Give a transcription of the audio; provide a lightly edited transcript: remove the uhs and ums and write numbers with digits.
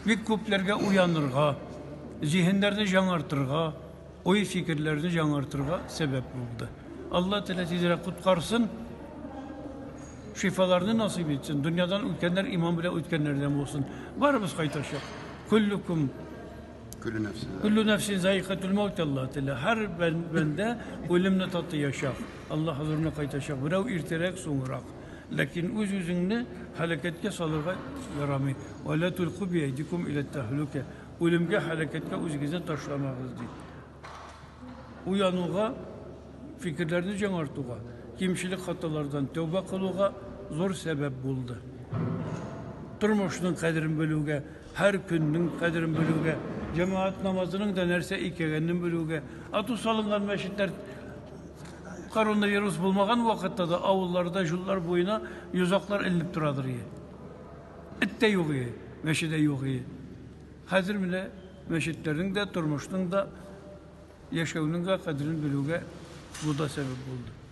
Бик күпләргә уянырга, зиһеннәрне яңартырга, уй-фикерләрне яңартырга сәбәп булды. Алла Тәгалә тизрәк коткарсын, шифаларны насыйп итсен, дөньядан үткәннәр иман белән үткәннәрдән булсын. Барыбыз кайтачак. Күллүкүм Күллү нәфсин заикатул маут Алла Тәгалә. Һәр бәндә үлемне татыячак. Алла хозурына кайтачак. Берәү иртәрәк, соңрак. Ләкин үз-үзеңне һәлакәткә салырга ярамый. Ва ла тулку би әйдикум иля тәһлүкә. Үлемгә, һәлакәткә үзегезне ташламагыз, ди. Уянуга, фикерләрне яңартуга, кимчелек хаталардан тәүбә кылуга зур сәбәп булды. Тормышның кадерен белүгә, һәр көннең кадерен белүгә, җәмәгать намазының да нәрсә икәнен белүгә, ату салынган мәчетләр коронавирус булмаган вакытта да авылларда юллар буена йозаклар эленеп торадыр иде. Эт тә юк иде, мәче дә юк иде. Хәзер менә мәчетләрнең дә, тормышның да, яшәүнең дә кадерен белүгә бу да сәбәп булды.